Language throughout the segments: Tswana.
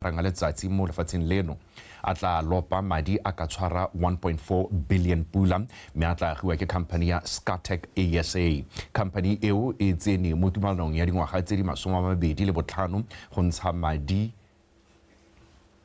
Rang a letsatsi mo lefatsheng leno a tla lopa madi a ka tshwara 1.4 billion pula, mme a tla agiwa ke company ya Scatec ASA. Company eo e tsene mo tumalanong ya dingwaga tse di 25 go ntsha madi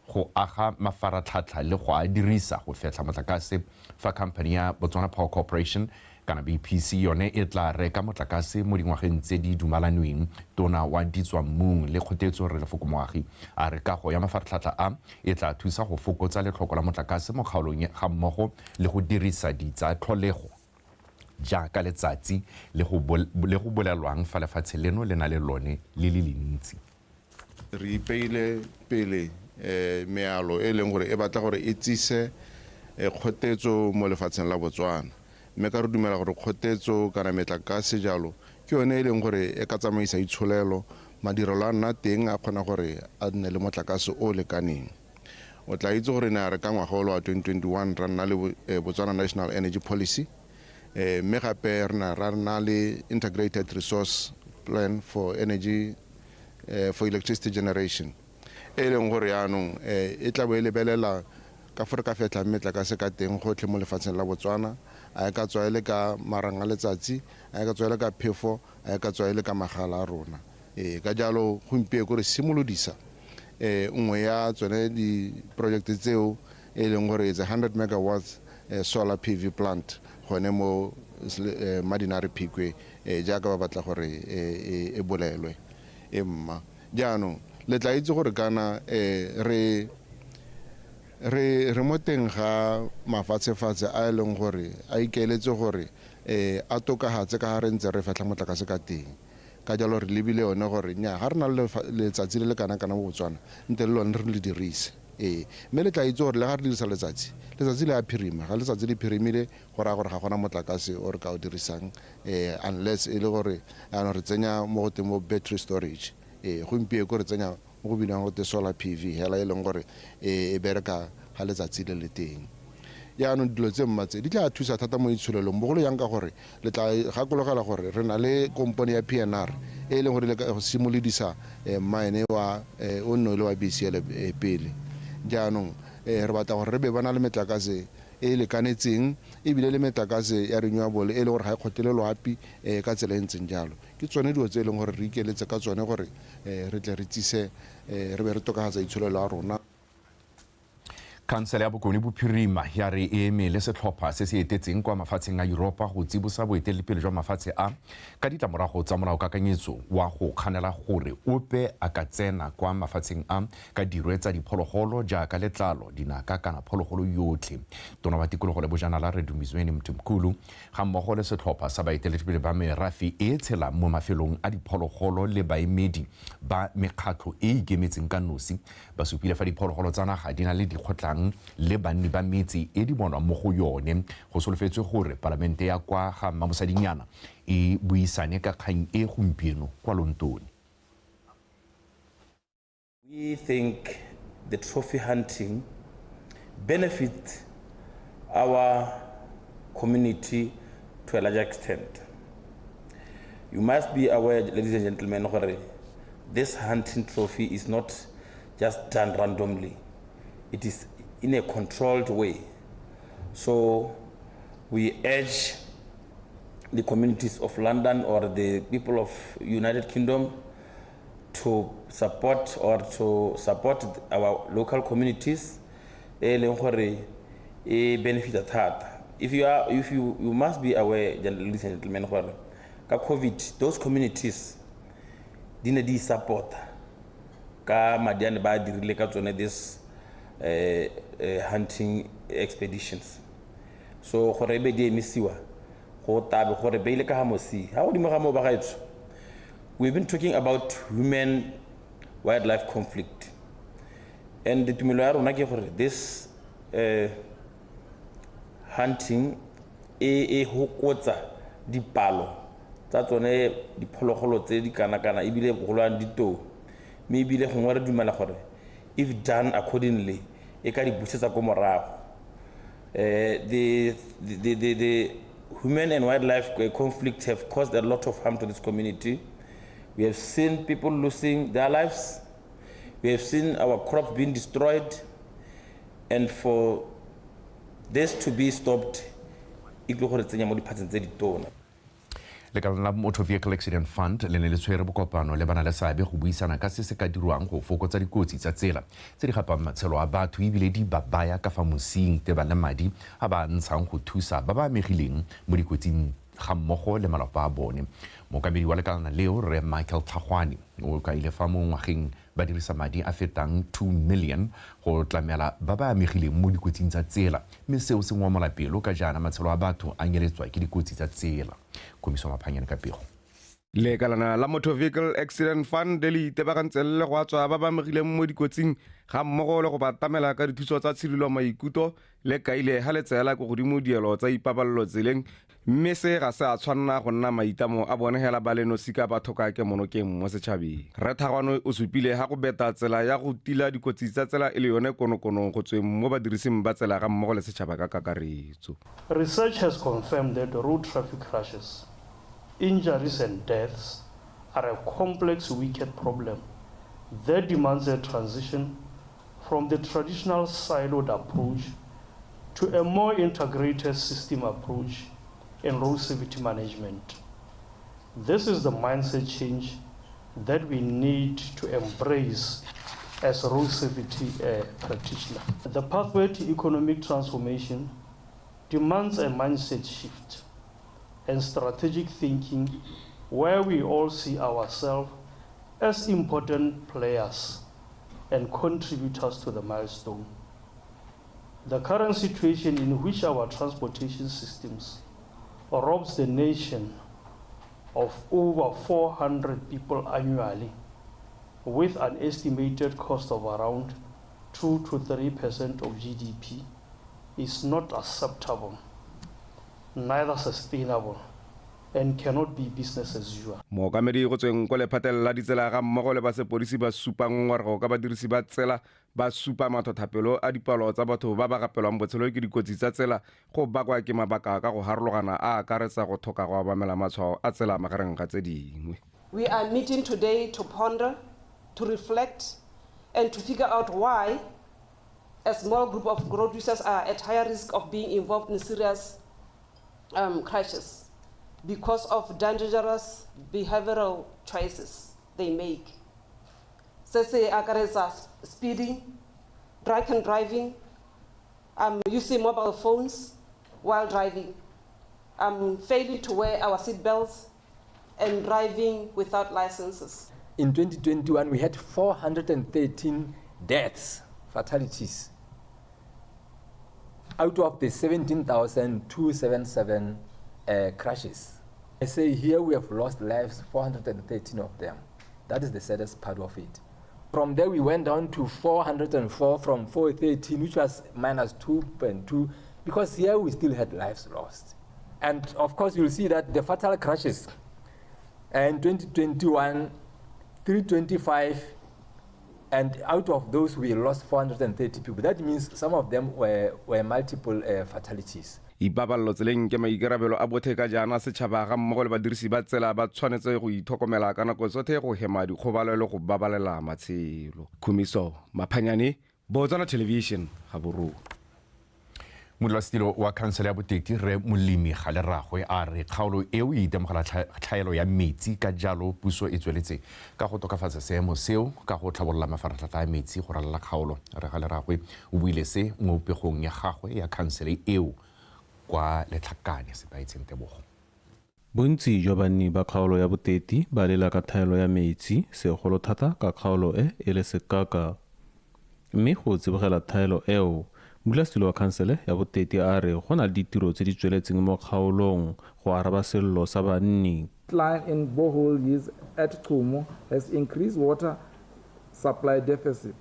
go aga mafaratlhatlha le go a dirisa go fetlha motlakase, fa company ya Botswana Power Corporation kana BPC yone e tla reka motlakase mo dingwageng tse di dumalanweng. Tona wa ditswammung le Kgotetso, Rre Lefoko Moagi, a re kago ya mafaratlhatlha a e tla thusa go fokotsa letlhoko la motlakase mo kgaolong, ga mmogo le go dirisa ditsa tlholego jaaka letsatsi le go bolelwang fa lefatshe leno le na le lone le le lentsi. Re ipeile pele mealo e leng gore e batla gore e tsise kgotetso mo lefatsheng la Botswana, mme ka re dumela gore kgotetso kana metlakase jalo ke yone e leng gore e ka tsamaisa itsholelo, madirelo a nna teng, a kgona gore a nne le motlakase o lekaneng. O tla itse gore ne a re ka ngwaga o le wa 2021 ra nna le Botswana National Energy Policy, mme gape re na ra nna le Integrated Resource Plan for Energy, for Electricity Generation, e leng gore yaanong e tla bo e lebelela ka fo re ka fetlhang metlakase ka teng gotlhe mo lefatsheng la Botswana, a e ka tswa e le ka marang a letsatsi, a e ka tswa e le ka phefo, a e ka tswa e le ka magala a rona. Ee, ka jalo gompieko re simolodisa nngwe ya tsone di-project tseo, e leng gore it's a 100 megawatts solar PV plant gone mo Mmadinare Phikwe, jaaka ba batla gore e bolelwe e mma. Jaanong le tla itse gore kana re mo teng ga mafatshefatshe a e leng gore a ikaeletse gore a tokagatse ka ga re ntse re fetlha motlakase ka teng. Ka jalo re lebile yone gore nya ga re na le letsatsi le le kana-kana mo Botswana, nte le lone re le dirise. Ee, mme le tla itse gore le ga re dirisa letsatsi, letsatsi le a phirima. Ga letsatsi le phirimile, go raya gore ga gona motlakase o re ka o dirisang, unless e le gore yaanong re tsenya mo go teng mo battery storage. Ee, gompieko re tsenya mo go bidiwang gote solar PV hela, e leng gore e bereka ga letsatsi le le teng. Jaanong dilo tse mma tse di tla thusa thata mo itsholelong, bogolo jang ka gore le tla gakologela gore re na le kompone ya PNR e leng gore le go simolodisa mine wa o nne o le wa BCL pele. Jaanong re batla gore re be ba na le metlakase e e lekanetseng, ebile le metlakase ya renewable e le gore ga e kgotlele loapi ka tsela e ntseng jalo. Ke tsone dilo tse e leng gore re ikeletse ka tsone gore re tle re tsise re be re tokafatsa itsholelo ya rona. Khansele ya Bokone Bophirima ya re e eme le setlhopha se se etetseng kwa mafatsheng a Yuropa go tsibosa boeteledipele jwa mafatshe a ka ditlamorago tsa molaokakanyetso wa go kganela gore ope a ka tsena kwa mafatsheng a ka dirwe tsa diphologolo jaaka letlalo, dinaka kana phologolo yotlhe. Tona wa Tikologo le Bojanala, Rre Dumizweni Mthimkhulu, ga mmogo le setlhopha sa baeteledipele ba merafe e e tshelang mo mafelong a diphologolo le baemedi ba mekgatlho e e ikemetseng ka nosi, ba supile fa diphologolo tsa naga di na le dikgotlang le banni ba metse e di bonwang mo go yone. Go solofetswe gore palamente ya kwa ga Mmamosadinyana e buisane ka kgang e gompieno kwa Lontone. We think the trophy hunting benefits our community to a larger extent. You must be aware, ladies and gentlemen, gore this hunting trophy is not just done randomly. It is in a controlled way. So we urge the communities of London or the people of United Kingdom to support or to support our local communities e leng gore e benefita thata. If you are if you you must be aware, ladies and gentlemen, gore ka COVID those communities di ne di support ka madi a ne ba a dirile ka tsone this hunting expeditions. So gore e be di emisiwa, go tabe gore beile ka ga mosi ga godimo ga moo. Bagaetsho, we've been talking about human wildlife conflict, and tumelo ya rona ke gore this hunting e e hokotsa dipalo tsa tsone diphologolo tse di kana-kana, ebile bogolwane ditou, mme ebile gongwe re dumela gore if done accordingly e ka di busetsa ko morago. The human and wildlife conflict have caused a lot of harm to this community. We have seen people losing their lives. We have seen our crops being destroyed, and for this to be stopped, e tlo go re tsenya mo diphatseng tse ditona. Lekala la Motor Vehicle Accident Fund le ne le tshwere bokopano le bana le seabe go buisana ka se se ka dirwang go fokotsa dikotsi tsa tsela tse di gapang matshelo a batho ebile di ba baya ka fa mosing tebang le madi a ba ntshang go thusa ba ba amegileng mo dikotsing ga mmogo le malapa a bone. Mookamedi wa lekalana leo, Rre Michael Tlhagwane, o kaile fa mo ngwageng ba dirisa madi a fetang 2 million go tlamela ba ba amegileng mo dikotsing tsa tsela, mme seo se ngomola pelo ka jaana matshelo a batho a nyeletswa ke dikotsi tsa tsela. Komiso Maphanyane ka pego. Lekalana la Motor Vehicle Accident Fund le itebagantse le go atswa ba ba amegileng mo dikotsing ga mmogo le go ba tamela ka dithuso tsa tshidilo maikutlo. Le kaile ha le tseela ko godimo dielo tsa ipabalelo tseleng, mme se ga se a tshwanna go nna maitlamo a bone hela ba le nosi ka batho ka kemonokeng mo setšhabeng. Rre Thagwane o supile ha go beta tsela ya go tila dikotsi tsa tsela e le yone konokono go tsweng mo badirising ba tsela ga mmogo le setšhaba ka kakaretso. Research has confirmed that road traffic crashes, injuries and deaths are a complex wicked problem that demands a transition from the traditional siloed approach to a more integrated system approach in road safety management. This is the mindset change that we need to embrace as a road safety practitioner. The pathway to economic transformation demands a mindset shift and strategic thinking where we all see ourselves as important players and contributors to the milestone. The current situation in which our transportation systems robs the nation of over 400 people annually, with an estimated cost of around 2 to 3% of GDP, is not acceptable, neither sustainable, and cannot be business as usual. Mookamedi go tsweng ko lephateng la ditsela ga mmogo le ba sepodisi ba supa ngongorego ka badirisi ba tsela ba supa mathothapelo a dipalo tsa batho ba ba gapelwang botshelo ke dikotsi tsa tsela go bakwa ke mabaka ka go harologana a akaretsa go tlhoka go obamela matshwao a tsela magareng ga tse dingwe. We are meeting today to ponder, to reflect, and to figure out why a small group of road users are at higher risk of being involved in serious crashes because of dangerous behavioral choices they make. Se se akaretsa speeding, drunken driving, using mobile phones while driving, failing to wear our seatbelts, and driving without licenses. In 2021, we had 413 deaths, fatalities, out of the 17,277 crashes. I say here we have lost lives, 413 of them. That is the saddest part of it. From there we went down to 404 from 413, which was minus 2.2, because here we still had lives lost. And of course you'll see that the fatal crashes in 2021, 325, and out of those we lost 430 people. That means some of them were multiple fatalities. Ipabalelo tseleng ke maikarabelo a bothe ka jaana setšhaba ga mmogo le badirisi ba tsela ba tshwanetse go itlhokomela ka nako tsotlhe go hema dikgobalo le go babalela matshelo. Khumiso Maphanyane, Botswana Television, Gaborone. Modulasetilo wa khansele ya Boteti Rre Molemi Galeragwe a re kgaolo eo e itemogela tlhaelo ya metsi, ka jalo puso e tsweletse ka go tokafatsa seemo seo ka go tlhabolola mafaratlhatlha a metsi go ralala kgaolo. Rre Galeragwe o buile se mo pegong ya gagwe ya khansele eo kwa Letlhakane. Sebaetseng Tebogo. Bontsi jwa banni ba kgaolo ya Boteti ba lela ka thaelo ya metsi, segolo thata ka kgaolo e e le sekaka. Mme go tsibogela thaelo eo, modulasetilo wa khansele ya Boteti a re go na le ditiro tse di tsweletseng mo kgaolong go araba sello sa banni. Decline in borehole use at Tumu has increased water supply deficit.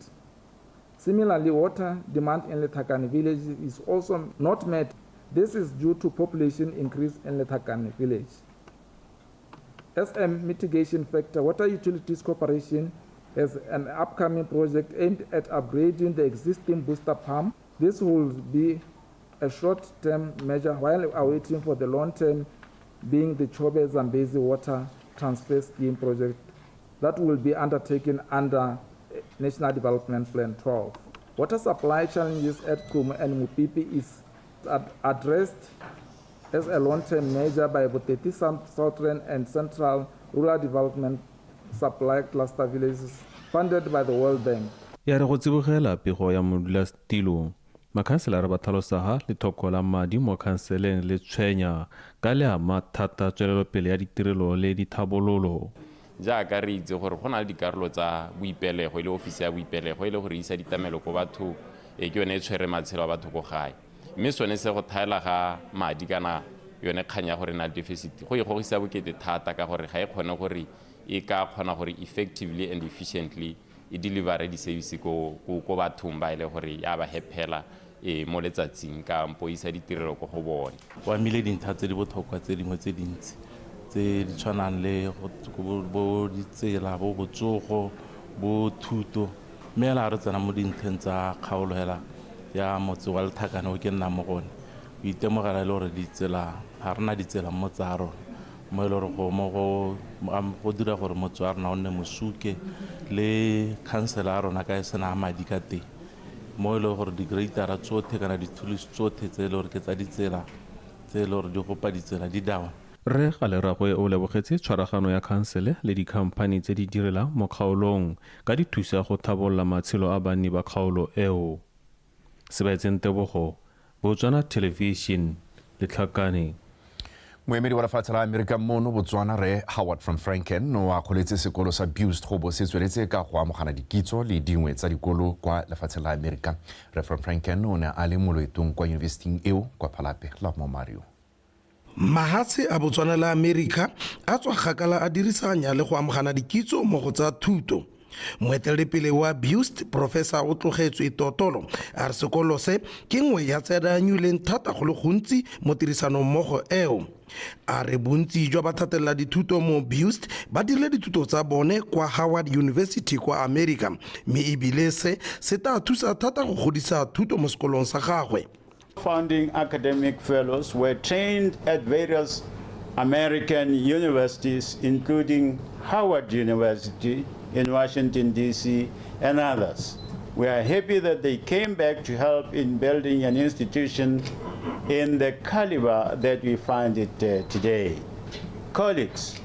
Similarly, water demand in Letlhakane village is also not met. This is due to population increase in Letlhakane village. As a mitigation factor, Water Utilities Corporation has an upcoming project aimed at upgrading the existing booster pump. This will be a short-term measure while awaiting for the long-term being the Chobe Zambezi Water Transfer Scheme project that will be undertaken under National Development Plan 12. Water supply challenges at Qunu and Mopipi is addressed as a long-term measure by Boteti Southern and Central Rural Development Supply Cluster Villages funded by the World Bank. Ya re go tsibogela pego ya modulasetilo, makhanselara ba tlhalosa ha lethoko la madi mo khanseleng le tshwenya ka le ama thata tswelelopele ya ditirelo le dithabololo. Jaaka re itse gore go na le dikarolo tsa boipelego e le ofisi ya boipelego e le gore isa ditlamelo ko batho, e ke yone e tshwere matshelo a batho ko gae, mme sone se go thaela ga madi kana yone kgang ya gore na le deficit go e gogisa bokete thata ka gore ga e kgone gore e ka kgona gore effectively and efficiently e delivere di-service ko bathong ba e le gore ya ba hephela e mo letsatsing kampo isa ditirelo ko go bone. Go amile dintlha tse di botlhokwa tse dingwe tse dintsi tse di tshwanang le bo ditsela, bo botsogo, bo thuto, mme hela re tsena mo dintlheng tsa kgaolo hela ya motse wa Lethakane o ke nnang mo go one, o itemogela e le gore ditsela ga re na ditsela mo tsa rona, mo e le gore go dira gore motse wa rona o nne mosuke le khansela ya rona ka e sena madi ka teng, mo e le gore di-grader tsotlhe kana di-tools tsotlhe tse e le gore ke tsa ditsela tse e le gore di gopa ditsela di down. Rre Galeragwe o lebogetse tshwaragano ya khansele le dikhamphani tse di direlang mo kgaolong ka di thusa go tlhabolola matshelo a banni ba kgaolo eo. Sebaetseng Tebogo, Botswana Television, Letlhakane. Moemedi wa lefatshe la Amerika mono Botswana re Howard van Franken o akgoletse sekolo sa BIUST go bo se tsweletse ka go amogana dikitso le dingwe tsa dikolo kwa lefatsheng la Amerika. Re van Franken o ne a le mo loetong kwa yunibesiting eo kwa Phalape la mo Mario. Mahatshe a Botswana la Amerika a tswa kgakala a dirisanya le go amogana dikitso mo go tsa thuto. Moeteledipele wa BIUST, Professor o tlogetswe Totolo, a re sekolo se ke nngwe ya tse di anyuleng thata go le gontsi mo tirisanong mmogo eo. A re bontsi jwa bathatelela dithuto mo BIUST ba dirile dithuto tsa bone kwa Howard University kwa Amerika, mme ebile se se tla thusa thata go godisa thuto mo sekolong sa gagwe. Founding academic fellows were trained at various American universities, including Howard University in Washington, D.C., and others. We are happy that they came back to help in building an institution in the caliber that we find it today. Colleagues,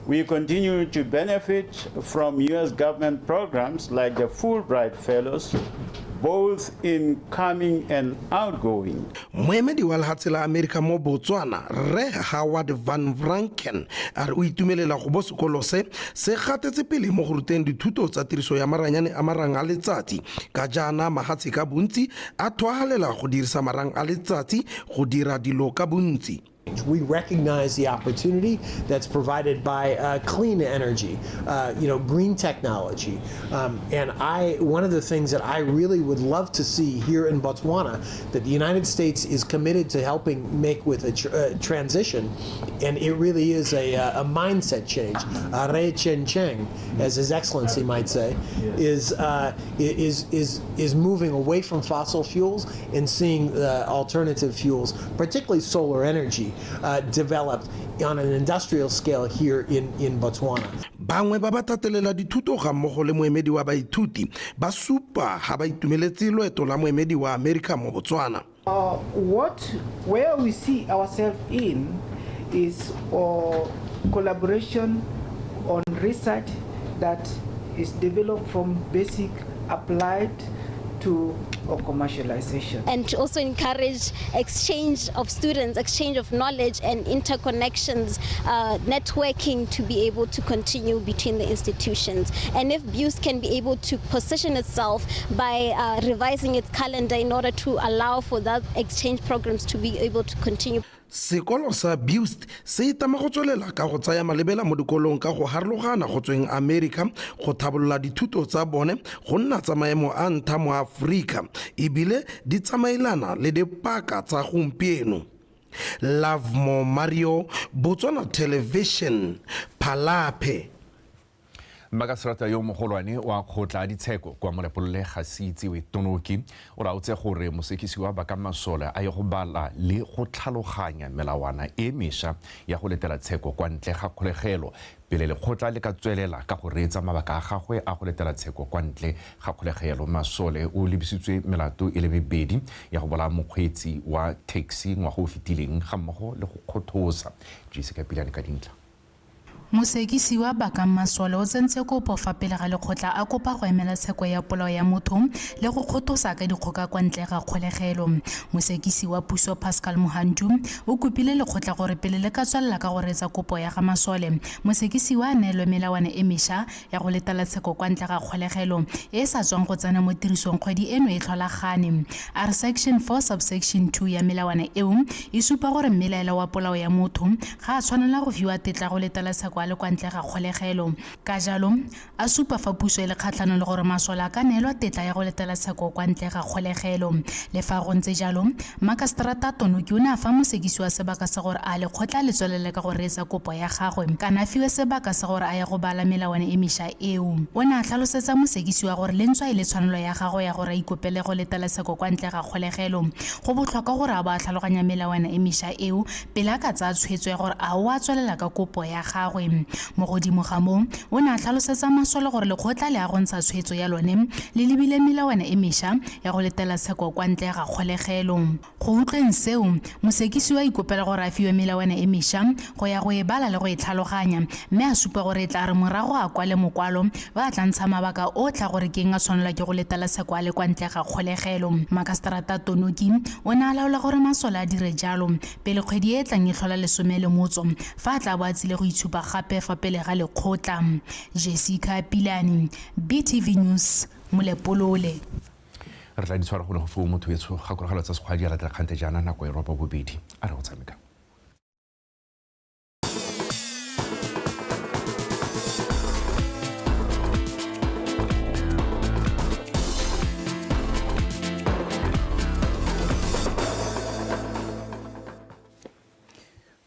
we continue to benefit from U.S. government programs like the Fulbright Fellows, both incoming and outgoing. Moemedi wa lehatshe la Amerika mo Botswana, Rre Howard Van Vranken, a re o itumelela go bo sekolo se se gatetse pele mo go ruteng dithuto tsa tiriso ya maranyane a marang a letsatsi, ka jaana mahatshe ka bontsi a thwagalela go dirisa marang a letsatsi go dira dilo ka bontsi. We recognize the opportunity that's provided by clean energy, green technology. And one of the things that I really would love to see here in Botswana, that the United States is committed to helping make with a transition, and it really is a mindset change. Re Chen Cheng, as His Excellency might say, is moving away from fossil fuels and seeing alternative fuels, particularly solar energy, developed on an industrial scale here in Botswana. Bangwe ba ba tatelela dithuto ga mmogo le moemedi wa baithuti ba supa ha ba itumeletse loeto la moemedi wa Amerika mo Botswana. Where we see ourselves in is collaboration on research that is developed from basic applied to or commercialization. And to also encourage exchange of students, exchange of knowledge and interconnections, networking to be able to continue between the institutions. And if BIUST can be able to position itself by revising its calendar in order to allow for that exchange programs to be able to continue. Sekolo sa BIUST se itama go tswelela ka go tsaya malebela mo dikolong ka go harologana go tsweng Amerika go thabolola dithuto tsa bone go nna tsa maemo a ntha mo Afrika ebile di tsamaelana le dipaka tsa gompieno. Lovemore Mario, Botswana Television, Palapye. Mmakaseterata yo mogolwane wa kgotla a ditsheko kwa Molepolole ga se itsewe Tonoki o laotse gore mosekisiwa Bakang Masole a ye go bala le go tlhaloganya melawana e mešwa ya go letela tsheko kwa ntle ga kgolegelo pele lekgotla le ka tswelela ka go reetsa mabaka a gagwe a go letela tsheko kwa ntle ga kgolegelo. Masole o lebisitswe melato e le mebedi ya go bolaya mokgweetsi wa taxi ngwaga o fetileng ga mmogo le go kgothosa. Jessica Pilane ka dintlha. Mosekisiwa Bakang Masole o tsentse kopo fa pele ga lekgotla a kopa go emela tsheko ya polao ya motho le go kgothosa ka dikgoka kwa ntle ga kgolegelo. Mosekisiwa Puso Pascal Mohantu o kopile lekgotla gore pele le ka tswelela ka go reetsa kopo ya ga Masole, mosekisiwa a neelwe melawana e mešwa ya go letela tsheko kwa ntle ga kgolegelo e e sa tswang go tsena mo tirisong kgwedi eno e tlholagane. A re section 4 subsection 2 ya melawana eo e supa gore mmelaela wa polao ya motho ga a tshwanela go fiwa tetla go letela tsheko a le kwa ntle ga kgolegelo. Ka jalo, a supa fa puso e le kgatlhanong le gore masole a ka neelwa tetla ya go letela tsheko kwa ntle ga kgolegelo. Le fa go ntse jalo, Makaseterata Tonoki o ne a fa mosekisiwa sebaka sa gore a lekgotla le tswelele ka go reetsa kopo ya gagwe kana a fiwe sebaka sa gore a ye go bala melawana e mešwa eo. O ne a tlhalosetsa mosekisiwa gore le ntswa e le tshwanelo ya gagwe ya gore a ikopele go letela tsheko kwa ntle ga kgolegelo, go botlhokwa gore a bo a tlhaloganya melawana e mešwa eo pele a ka tsaya tshwetso ya gore a o a tswelela ka kopo ya gagwe. Mo godimo ga moo, o ne a tlhalosetsa masole gore lekgotla le ya go ntsha tshwetso ya lone le lebile melawana e mešwa ya go letela tsheko kwa ntle ga kgolegelo. Go utlweng seo, mosekisiwa a ikopela gore a fiwe melawana e mešwa go ya go e bala le go e tlhaloganya, mme a supa gore e tla re morago a kwale mokwalo yo a tla ntsha mabaka otlhe a gore ke eng a tshwanelwa ke go letela tsheko a le kwa ntle ga kgolegelo. Makaseterata Tonoki o ne a laola gore masole a dire jalo pele kgwedi e e tlang e tlhola lesome le motso, fa a tla bo a tsile go itshupa gape fa pele ga lekgotla. Jessica Pilane, BTV News, Molepolole. Re tla di tshwara gone go foo motho etsho gakologelo tsa sekgwa di a latela kgante jaana nako e ropa bobedi a re go tshameka.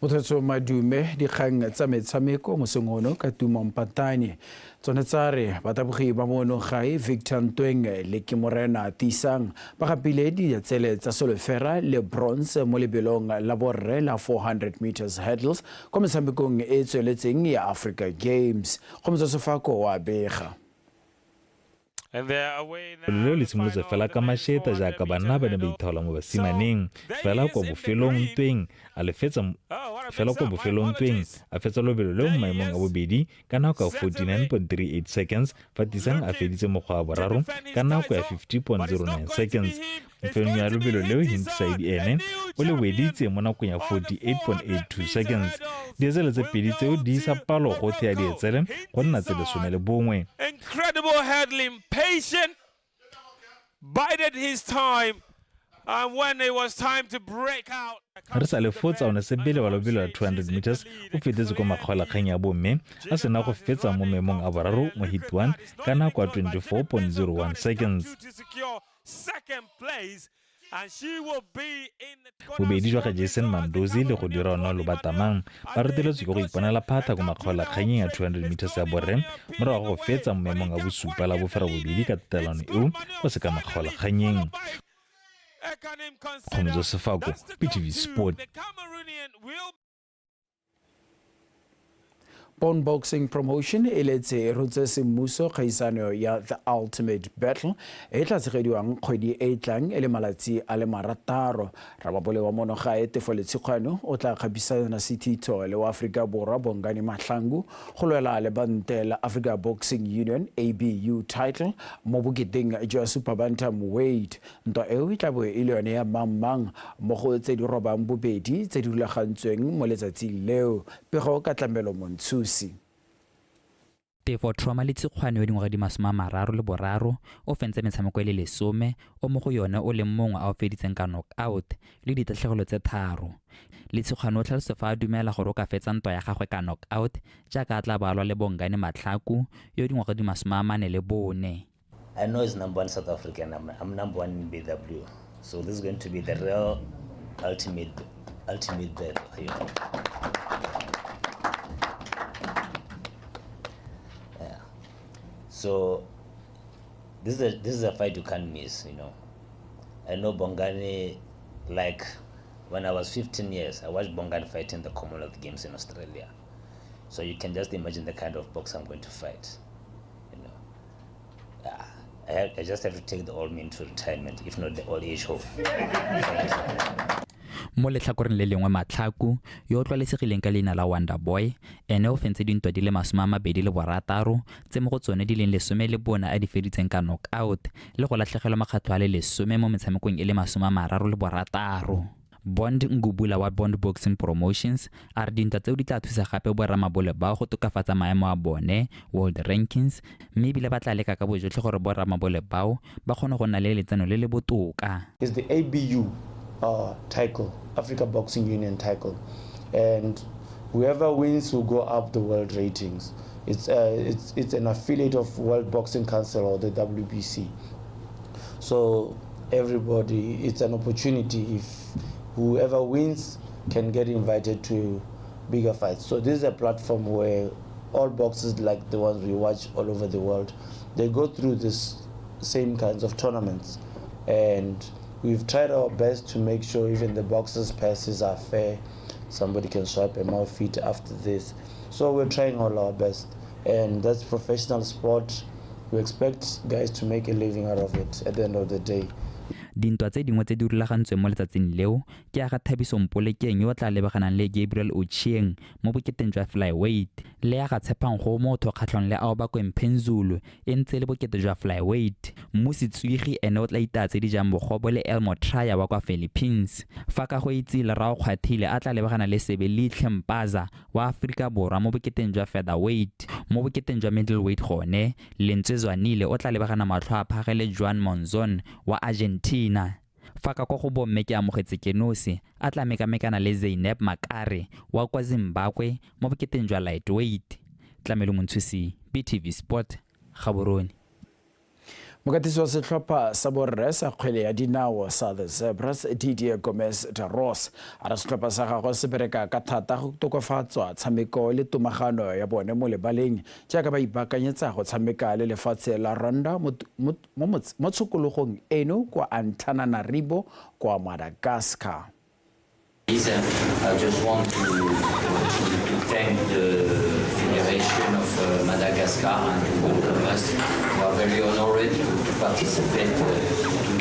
Mothetso Madume dikgang tsa metshameko mosong ono ka Tumo Mpatane. Tsone tsa re batabogi ba mono gae Victor Ntweng le Kimorena Tisang ba gapile diatsele tsa solofera le bronze mo lebelong la borre la 400 meters hurdles kwa metshamekong e e tsweletseng ya Africa Games. Kgomotso Sefako wa bega. Leo le simolotse fela ka mašeta jaaka banna ba ne ba ithaola mo basimaneng. Fela kwa bofelong ntweng a le fetsa fela kwa bofelong ntweng a fetsa lobelo leo mo maemong a bobedi ka nako ya 49.38 seconds, fa Tisang a feditse mokgwa wa boraro ka nako ya 50.09 seconds. Mofenyi ya lobelo leo Hintisaidi ene o le weditse mo nakong ya 48.82 seconds. Dietsele tse pedi tseo di isa palo gotlhe ya dietsele go nna tse 11. Incredible hurdling, patient, bided his time, and when it was time to break out. Re sa le fo Tsaone Sebele wa lobelo la 200 meters o fetetse kwa makgaolakgang ya bomme a sena go fetsa mo maemong a boraro mo heat 1 ka nako ya 24.01 seconds. Bobedi jwa ga Jason Mandozi le go dira ona Lobatamang ba reteletswe ke go iponela phatha ko makgaolakganyeng ya 200 meters ya borre morago ga go fetsa mo maemong a bosupa la boferabobedi ka tatelano eo go se ka makgaolakganyeng. Kgomotso Sefako, BTV Sport. Bone Boxing Promotion e letse e rotse semmuso kgaisano ya The Ultimate Battle e tla tshegediwang kgwedi e e tlang e le malatsi a le marataro. Rababole wa mono gae Tefo Letshikgwano o tla kgapisana sethitho le wa Aforika Borwa Bongani Mahlangu go lwela lebante la Africa Boxing Union ABU title mo boketeng jwa Super Bantam Weight. Ntwa eo e tla bo e le yone ya mang-mang mo go tse di robang bobedi tse di rulagantsweng mo letsatsing leo. Pego ka Tlamelo Montshusi. Tefo Trauma le Tshikgwane wa dingwaga di 33 o fentse metshameko e le 10 o mo go yone o leng mongwe a o feditseng ka knockout le ditatlhegelo tse 3. Le Tshikgwane o tlhalosa fa a dumela gore o ka fetsa ntwa ya gagwe ka knockout jaaka a tla balwa le Bongani Matlhaku yo dingwaga di 44. I know he's number one South African. I'm number one in BW. So this is going to be the real ultimate battle here. Yeah. So this is a fight you can't miss, you know. I know Bongani, like when I was 15 years, I watched Bongani fight in the Commonwealth Games in Australia. So you can just imagine the kind of box I'm going to fight. You know, I just have to take the old man to retirement, if not the old age home. Mo letlhakoreng le lengwe Matlhaku yo o tlwaelesegileng ka leina la Wonder Boy ene o fentse dintwa di le 26 tse mo go tsone di leng 14 a di feditseng ka knockout le go latlhegelwa makgatlho a le 10 mo metshamekong e le 36. Bond Ngubula wa Bond Boxing Promotions a re dintwa tseo di tla thusa gape boramabole bao go tokafatsa maemo a bone world rankings, mme ebile ba tla leka ka bojotlhe gore boramabole bao ba kgone go nna le letseno le le botoka. Is the ABU title, Africa Boxing Union title, and whoever wins will go up the world ratings. It's an affiliate of World Boxing Council or the WBC. So everybody, it's an opportunity if whoever wins can get invited to bigger fights. So this is a platform where all boxers like the ones we watch all over the world, they go through this same kinds of tournaments, and we've tried our best to make sure even the boxers' passes are fair. Somebody can swipe a more feet after this. So we're trying all our best, and that's professional sport. We expect guys to make a living out of it at the end of the day. Dintwa tse dingwe tse di rulagantsweng mo letsatsing leo ke ya ga Thabiso Mpolekeng yo o tla lebaganang le Gabriel Ochieng mo boketeng jwa flyweight, le ya ga Tshepang Gomotho kgatlhong le Aobakwe Mphenzulu e ntse le bokete jwa flyweight. Mmusi Tswigi ene o tla itaya tse di jang bogobo le Elmo Traya wa kwa Philippines, fa ka go itse Lerao Kgwathile a tla lebagana le Sebelitlhe Mpaza wa Aforika Borwa mo boketeng jwa featherweight. Mo boketeng jwa middleweight gone, Lentswe Zwanile o tla lebagana matlho a phage le Juan Monzon wa Argentina. Fa ka kwa go bomme ke Amogetse Kenosi a tla mekamekana le Zainab Makare wa kwa Zimbabwe mo boketeng jwa lightweight. Tlamelo Montshusi, BTV Sport, Gaborone. Mokatisi wa setlhopha sa borre sa kgwele ya dinao sa The Zebras, Didier Gomez de Ross, a re setlhopha sa gagwe se bereka ka thata go tokafatsa tshameko le tomagano ya bone mo lebaleng jaaka ba ipaakanyetsa go tshameka le lefatshe la Rwanda mo tshokologong eno kwa Antananarivo kwa Madagascar. I just want to thank the Federation of Madagascar and to welcome us. We are very honored to participate to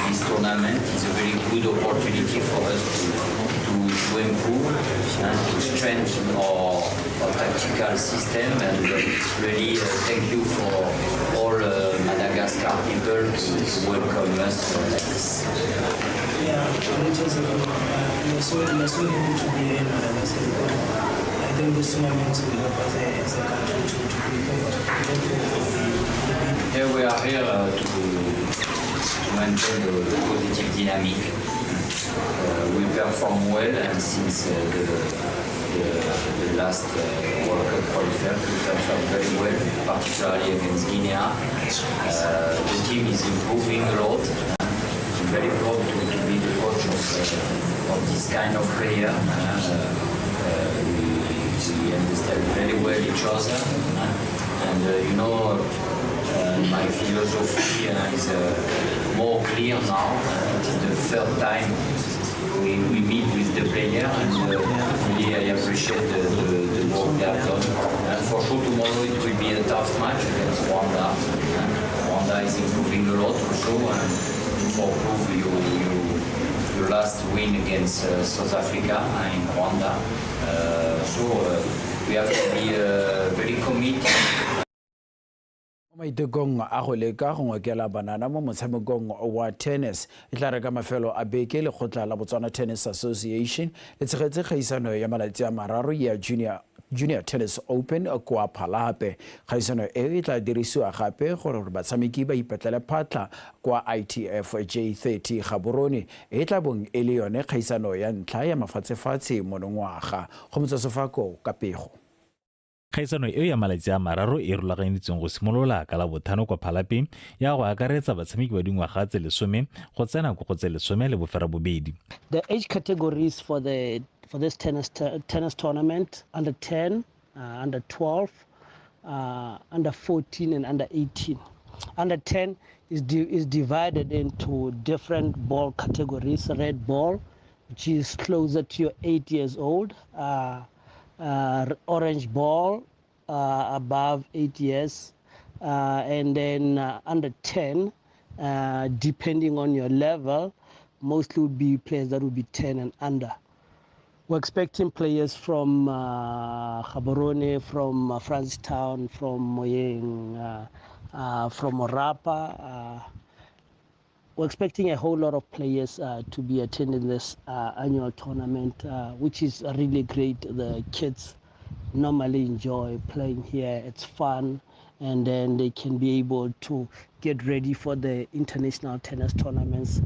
this tournament. It's a very good opportunity for us to improve and to strengthen our tactical system. And really thank you for all Madagascar people to welcome us like this. Yeah, greetings everyone. We are so happy to be here in Madagascar because I think this tournament will help us as a country to prepare for the big. Yeah, we are here to maintain the positive dynamic. We perform well, and since the last World Cup qualifier, we performed very well, particularly against Guinea. The team is improving a lot. I'm very proud to be the coach of this kind of player. We understand very well each other, and you know, my philosophy is more clear now. It is the third time we meet with the player, and really I appreciate the work they have done. And for sure tomorrow it will be a tough match against Rwanda. Rwanda is improving a lot also, and for proof your last win against South Africa in Rwanda. So we have to be very committed. Maitekong a go leka go ngokela banana mo motshamekong wa tennis e tla re ka mafelo a beke lekgotla la Botswana Tennis Association le tshegetse kgaisano ya malatsi a mararo ya Junior Tennis Open kwa Phalape. Kgaisano e e tla dirisiwa gape gore batshameki ba ipetlele phatlha kwa ITF J30 Gaborone e tla bong e le yone kgaisano ya ntlha ya mafatshefatshe monongwaga. Go Motswasefako ka pego. Kgaisano eo ya malatsi a mararo e rulaganyeditsweng go simolola ka Labotlhano kwa Phalape ya go akaretsa batshameki ba dingwaga tse 10 go tsena ko go tse 18. The age categories for this tennis tournament: under 10, under 12, under 14 and under 18. Under 10 is, di is divided into different ball categories. Red ball, which is closer to your 8 years old, orange ball, above 8 years, and then under 10, depending on your level, mostly would be players that would be 10 and under. We're expecting players from Gaborone, from Francistown, from Moyeng, from Orapa. We're expecting a whole lot of players to be attending this annual tournament, which is really great. The kids normally enjoy playing here. It's fun, and then they can be able to get ready for the international tennis tournaments.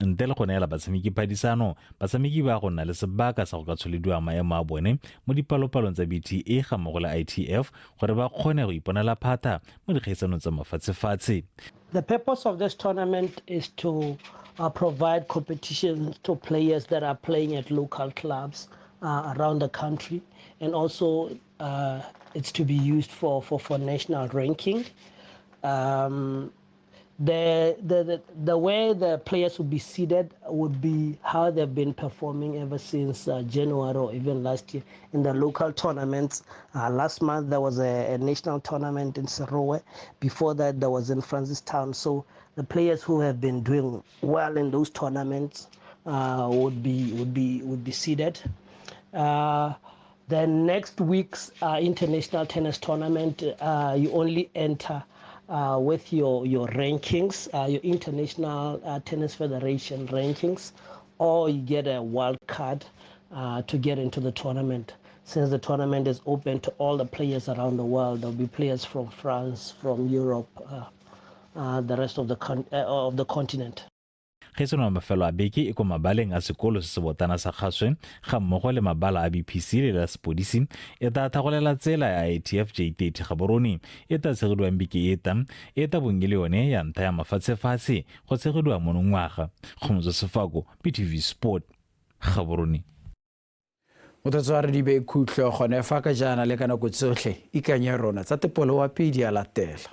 Ntle le go neela batshameki phadisano, batshameki ba go nna le sebaka sa go ka tsholediwa maemo a bone mo dipalopalong tsa BTA ga mmogo le ITF gore ba kgone go iponela phatha mo dikgaisanong tsa mafatshefatshe. The purpose of this tournament is to provide competition to players that are playing at local clubs around the country, and also it's to be used for national ranking. The way the players will be seeded would be how they've been performing ever since January or even last year in the local tournaments. Last month there was a national tournament in Serowe. Before that there was in Francistown. So the players who have been doing well in those tournaments would be seeded. Then next week's international tennis tournament, you only enter with your rankings, your International Tennis Federation rankings, or you get a wild card to get into the tournament. Since the tournament is open to all the players around the world, there'll be players from France, from Europe, the rest of the continent. Kgaisano ya mafelo a beke e ko mabaleng a sekolo se se botana sa Kgaswe ga mmogo le mabala a BPC le la sepodisi. E tla thagolela tsela ya ITF J30 Gaborone e tla tshegediwang beke e tang, e tla bong e le yone ya ntlha ya mafatshefatshe go tshegediwa monongwaga. Kgomotso Sefako, BTV Sport, Gaborone. Mothatso wa re di be khutlo gone fa ka jaana le ka nako tsotlhe ikanye rona tsa tepolo wa pedi a latela.